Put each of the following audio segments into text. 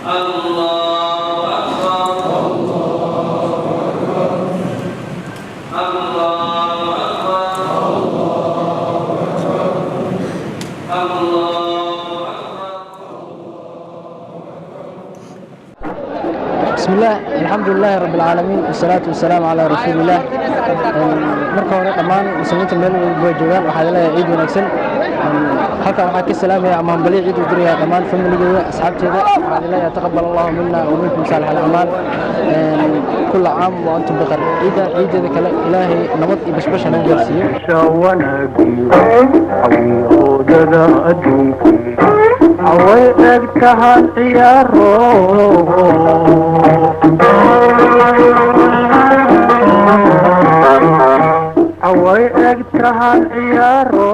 الله أكبر. الله أكبر. الله أكبر. بسم الله، الحمد لله رب العالمين، والصلاة والسلام على رسول الله. Marka hore, dhammaan muslimiinta meel walba joogaan waxaa leeyahay ciid wanaagsan. Halkan waxaa ka salaamaya ama hambalyo ciid u diraya dhammaan familigeyga, asxaabteeda. Waxaa leeyahay تقبل الله منا ومنكم صالح الأعمال، كل عام وأنتم بخير. Ciidan ciideeda kale Ilaahay nabad iyo bashbash nagu gaarsiiyo. Wanaagiyo cawihoodada adduunkii caway eg tahan ciyaaro. Caway eg tahan ciyaaro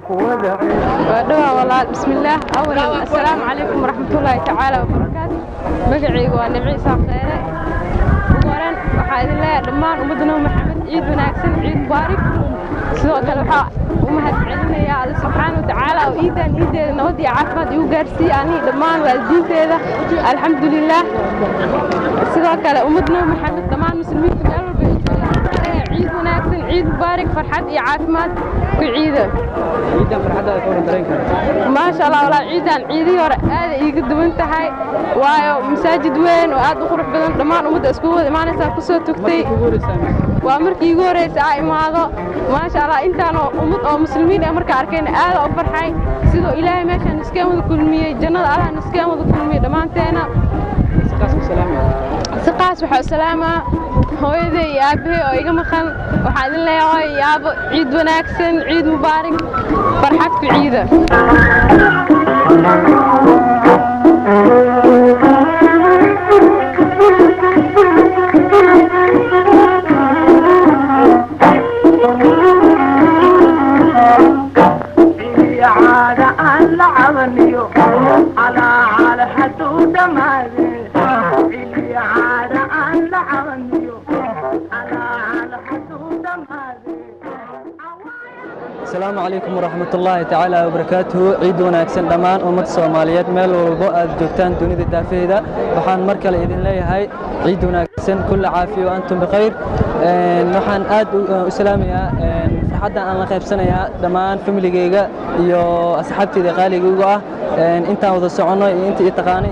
kuwada. Waa walaal. Bismillaah. Awalan, assalaamu calaykum waraxmatullaahi tacaala wabarakaatu. Magacaygu waa Nimco Isaaq Kheyre. Ugu horeen, waxaa idin leeyahay dhammaan ummadda Nabi Maxamed, ciid wanaagsan, ciid mubaarak. Sidoo kale, waxaa u mahad celinayaa Alle subxaana wa tacaala oo ciidan ciideeda nabad iyo caafimaad igu gaarsiiyey, aniga dhammaan waalidiinteeda, alxamdulilaah. Sidoo kale, ummadda Nabi Maxamed, dhammaan muslimiinta meel walba ay joogaan, waxaan leeyahay ciid wanaagsan, ciid mubaarak, farxad iyo caafimaad ku ciida. Ciidan farxaddaada ka waran, dareenka? Maasha Allah, walaa, ciidan ciidihii hore aad iiga duwan tahay, waayo masaajid weyn oo aad u qurux badan, dhammaan ummadda iskugu wada imaanaysaa kusoo tugtay. Waa markii iigu horeysa aa imaado. Maasha Allah, intaanoo ummad oo muslimiin ah markaa arkayna aada u farxay. Sidoo Ilaahay meeshaan iskeen wada kulmiyey, jannada Allah iskeen wada kulmiyey dhammaanteena. Si qaas waxaa u salaamaa hooyaday iyo aabbahay oo iga maqan. Waxaa idin leeyahay, hooyo iyo aabbo, ciid wanaagsan, ciid mubaarak, farxad ku ciida. Caada aan la cabaniyo calaacal hadduu dhammaade, caada aan la cabaniyo calaacal hadduu dhammaade. Asalaamu calaykum waraxmat ullaahi tacaala wabarakaatuhu. Ciid wanaagsan dhammaan ummadda Soomaaliyeed meel walbo aad joogtaan dunida daafaheeda. Waxaan mar kale idin leeyahay ciid wanaagsan, كل عام وأنتم بخير. Waxaan aad u salaamayaa, farxadda aan la qaybsanayaa dhammaan familigeyga iyo asxaabteyda qaaligaygu ah, intaan wada soconno iyo inta i taqaano,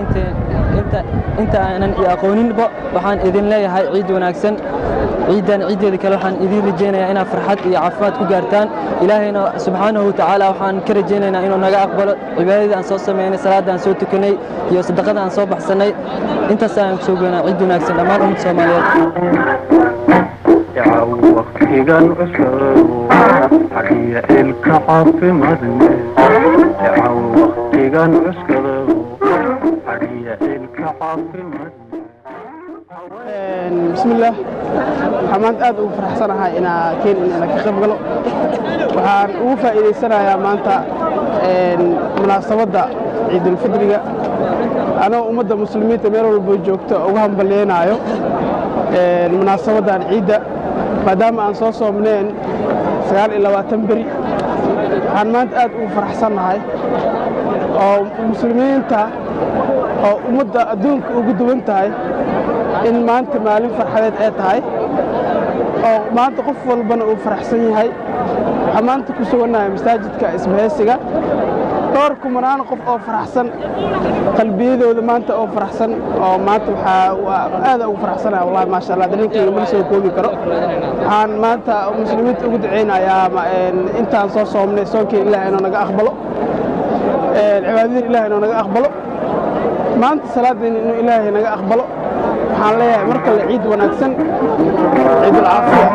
inta aanan i aqooninba. Waxaan idin leeyahay ciid wanaagsan. Ciidan ciideeda kale waxaan idin rajaynayaa inaad farxad iyo caafimaad ku gaartaan. Ilaahayna subxaanahu watacaala waxaan ka rajaynaynaa inuu naga aqbalo cibaadadii aan soo sameynay, salaadda aan soo tukanay iyo sadaqada aan soo baxsanay. Intaas ayaan kusoo goynaa. Ciid wanaagsan dhammaan ummadda Soomaaliyeed. Yacaw waqtigan cusub xagiya ilka caafimaadne, yacaw waqtigan cuskado xagiya ilka caafimaadne. Bismillaah, waxaan maanta aad ugu faraxsanahay inaa Kenya inaan ka qayb galo. Waxaan ugu faa'iidaysanayaa maanta munaasabadda Ciidulfidriga anoo ummadda muslimiinta meel walba joogta uga hambalyeynaayo munaasabaddan ciidda, maadaama aan soo soomneen 29 beri. Waxaan maanta aad ugu faraxsannahay oo muslimiinta oo ummadda adduunka ugu duwan tahay in maanta maalin farxadeed ay tahay oo maanta qof walbana uu faraxsan yahay. Waxaan maanta ku sugannahay masaajidka Isbahaysiga, dhowr kumanaan qof oo faraxsan, qalbiyadooda maanta oo faraxsan, oo maanta waxaa waa aad ugu faraxsanahay wallahi. Maasha Allah, dareenkayga ma soo koobi karo. Waxaan maanta muslimiinta ugu ducaynayaa intaan soo soomnay soonkii Ilaah inuu naga aqbalo, cibaadadii Ilaah inuu naga aqbalo, maanta salaadeen inuu Ilaahay naga aqbalo. Waxaan leeyahay mar kale ciid wanaagsan, ciidul caafiya.